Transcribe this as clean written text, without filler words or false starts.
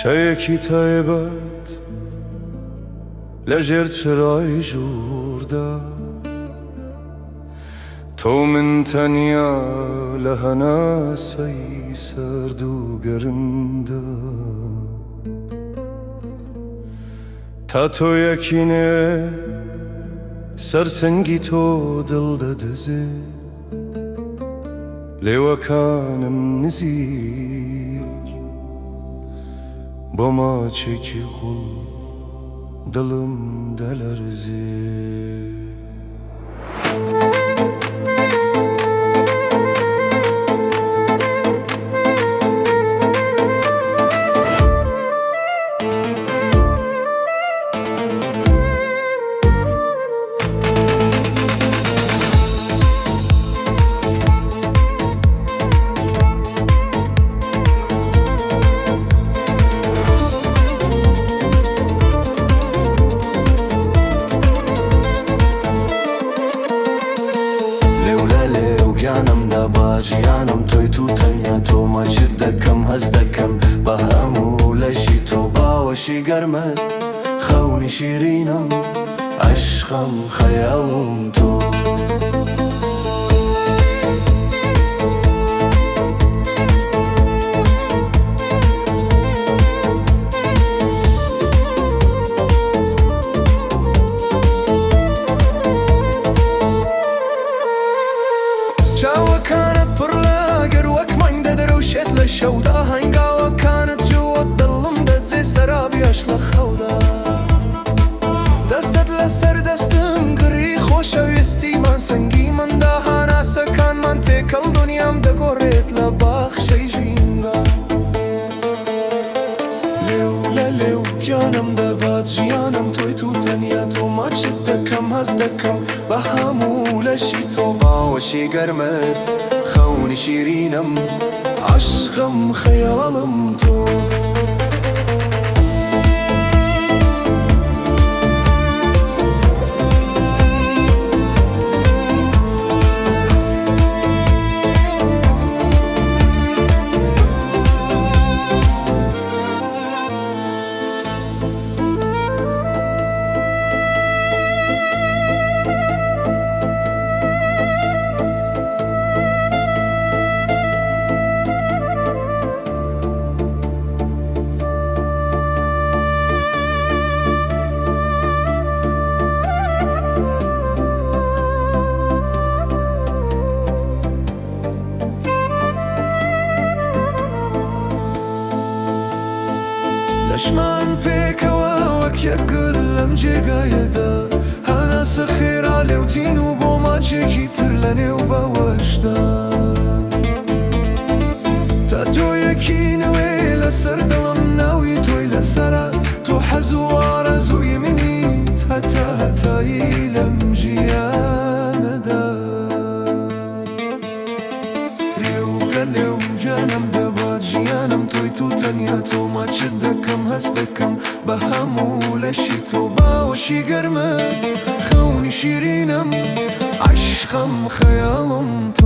شەوێکی تایبەت لە ژێر چرای ژووردا، تۆ من تەنیا لە هەناسەی سەرد و گەرمدا. تا تۆ یەکینێ سەر سنگی تۆ دڵ دەدزێ، لێوەکانم نزیک بۆ ماچێکی قوڵ دڵم دەلەرزێ. لێو لە لێو گیانم دەبا ژیانم تۆیت و تەنیا تۆ، ماچت دەکەم هەست دەکەم بە هەموو لەشی تۆ، باوەشی گەرمت خەونی شیرینم عەشقم خەیاڵم تۆ. چاوەکانت پڕ لە ئاگر وەک مانگ دەدرەوشێت لە شەودا، هەنگاوەکانت جووت دڵم دەدزێ سەرابی عەشق لە خەودا. دەستت لەسەر دەستم گڕی خۆشەویستیمان سەنگی مندا، هەناسەکانمان تێکەڵ دونیام دەگۆڕێت لە باخچەی ژیندا. لێو لە لێو گیانم دەبات ژیانم تۆیت و تەنیا تۆ، ماچت دەکەم هەست دەکەم بە هەموو لەشی تۆ، باوەشی گەرمت خەونی شیرینم عەشقم خەیاڵم تۆ. لەشمان پێکەوە وەک یەک گل لەم جێگایەدا، هەناسە خێرا لێوتین و بۆ ماچێکی تر لە نێو باوەشدا. تا تۆیەکی نوێ لەسەر دڵم ناوی تۆی لەسەرە، تۆ حەز و ئارەزووی منیت هەتا هەتایی لەم ژیانەدا. لێو لە لێو گیانم دەبات ژیانم تۆیت و تەنیا تۆ، ماچت دەکەم هەست دەکەم بە هەموو لەشی تۆ، باوەشی گەرمت خەونی شیرینم عەشقم خەیاڵم تۆ.